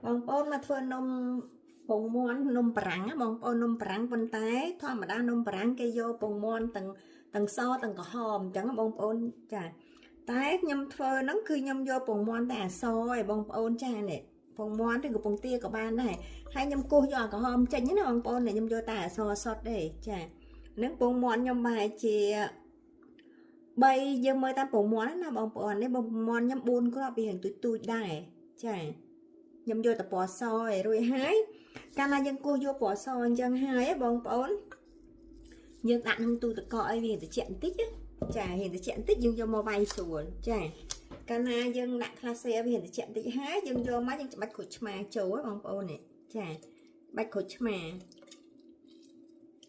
បងប្អូនមកធ្វើនំពងមាន់នំបារាំងណាបងប្អូននំបារាំងប៉ុន្តែធម្មតានំបារាំងគេយកពងមាន់ទាំងទាំងសទាំងក្រហមអញ្ចឹងបងប្អូនចាតែខ្ញុំធ្វើហ្នឹងគឺខ្ញុំយកពងមាន់តែអសឯងបងប្អូនចានេះពងមាន់ឬក៏ពងទាក៏បានដែរហើយខ្ញុំគោះយកអាក្រហមចេញណាបងប្អូនខ្ញុំយកតែអសសុទ្ធទេចាហ្នឹងពងមាន់ខ្ញុំប្រហែលជា3យើងមើលតាមពងមាន់ណាបងប្អូននេះពងមាន់ខ្ញុំ4គ្រាប់វារៀងទូចទូចដែរចាខ្ញុំយកតែពណ៌សឯងរួចហើយកាលណាយើងគោះយកពណ៌សអញ្ចឹងហើយបងប្អូនយើងដាក់ក្នុងទូទឹកកកឲ្យវាត្រជាក់បន្តិចចារៀងត្រជាក់បន្តិចយើងយកមកវាយស្រួលចាកាលណាយើងដាក់ក្លាសេឲ្យវាត្រជាក់បន្តិចហើយយើងយកមកយើងច្បាច់ក្រូចឆ្មាចូលបងប្អូននេះចាច្បាច់ក្រូចឆ្មា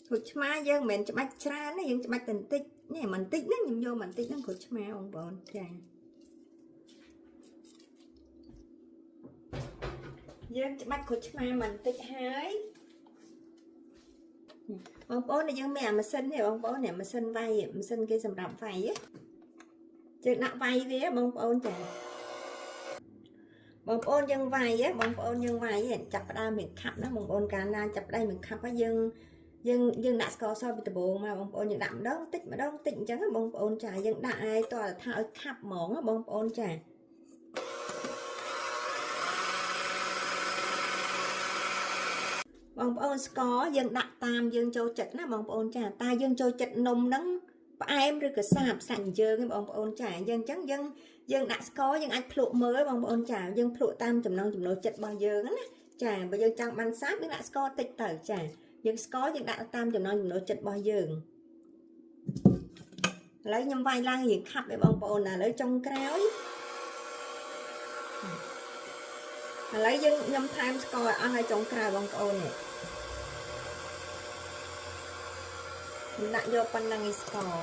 ក្រូចឆ្មាយើងមិនមែនច្បាច់ច្រើនទេយើងច្បាច់តែបន្តិចនេះបន្តិចហ្នឹងខ្ញុំយកបន្តិចហ្នឹងក្រូចឆ្មាបងប្អូនចាយើងច្បាច់ក្រូចឆ្មាបន្តិចហើយបងប្អូនយើងមានអាម៉ាស៊ីននេះបងប្អូននេះម៉ាស៊ីនវាយម៉ាស៊ីនគេសម្រាប់វាយយើងដាក់វាយវាបងប្អូនចាបងប្អូនយើងវាយបងប្អូនយើងវាយចាប់ផ្ដើមមានខាប់ណាបងប្អូនកាលណាចាប់ផ្ដើមមានខាប់ហើយយើងយើងយើងដាក់ស្ករសពីដំបូងមកបងប្អូនយើងដាក់ម្ដងតិចម្ដងតិចអញ្ចឹងបងប្អូនចាយើងដាក់ឲ្យតើថាឲ្យខាប់ហ្មងបងប្អូនចាបងប្អូនស្ករយើងដាក់តាមយើងចូលចិត្តណាបងប្អូនចាតែយើងចូលចិត្តនំហ្នឹងផ្អែមឬក៏សាបសាច់យើងឯងបងប្អូនចាយើងអញ្ចឹងយើងយើងដាក់ស្ករយើងអាចភ្លក់មើលបងប្អូនចាយើងភ្លក់តាមចំណង់ចំណូលចិត្តរបស់យើងណាចាបើយើងចង់បានសាបយើងដាក់ស្ករតិចទៅចាយើងស្ករយើងដាក់តាមចំណង់ចំណូលចិត្តរបស់យើងឥឡូវខ្ញុំវាយឡើងរៀងខាប់ឯបងប្អូនណាឥឡូវចុងក្រោយឥឡូវយើងខ្ញុំថែមស្ករឲ្យអស់ឲ្យចុងក្រោយបងប្អូននេះខ្ញុំដាក់យកប៉ុណ្ណឹងឯស្ករ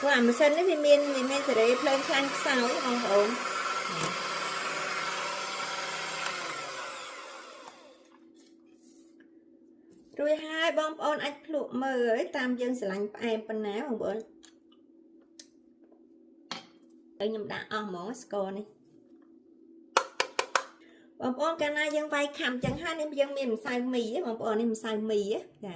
ព្រោះអាម៉ាស៊ីននេះវាមានសេរីភ្លើងខ្លាំងខ្សោយបងប្អូនរួចហើយបងប្អូនអាចភ្លក់មើលតាមយើងស្រឡាញ់ផ្អែមប៉ុណ្ណាបងប្អូនហើយខ្ញុំដាក់អស់ហ្មងស្ករនេះបងប្អូនកាលណាយើងវាយខាំចឹងហើយនេះយើងមានម្សៅមីបងប្អូននេះម្សៅមីចា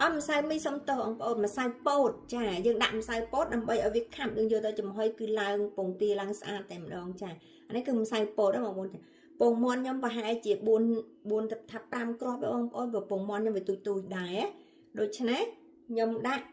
អត់ម្សៅមីសុំទោសបងប្អូនម្សៅពោតចាយើងដាក់ម្សៅពោតដើម្បីឲ្យវាខាំយើងយកទៅចំហុយគឺឡើងពងទាឡើងស្អាតតែម្ដងចាអានេះគឺម្សៅពោតបងប្អូនចាពងមាន់ខ្ញុំប្រហែលជា4 4ទៅថា5គ្រាប់បងប្អូនព្រោះពងមាន់ខ្ញុំវាទូចទូចដែរដូច្នេះខ្ញុំដាក់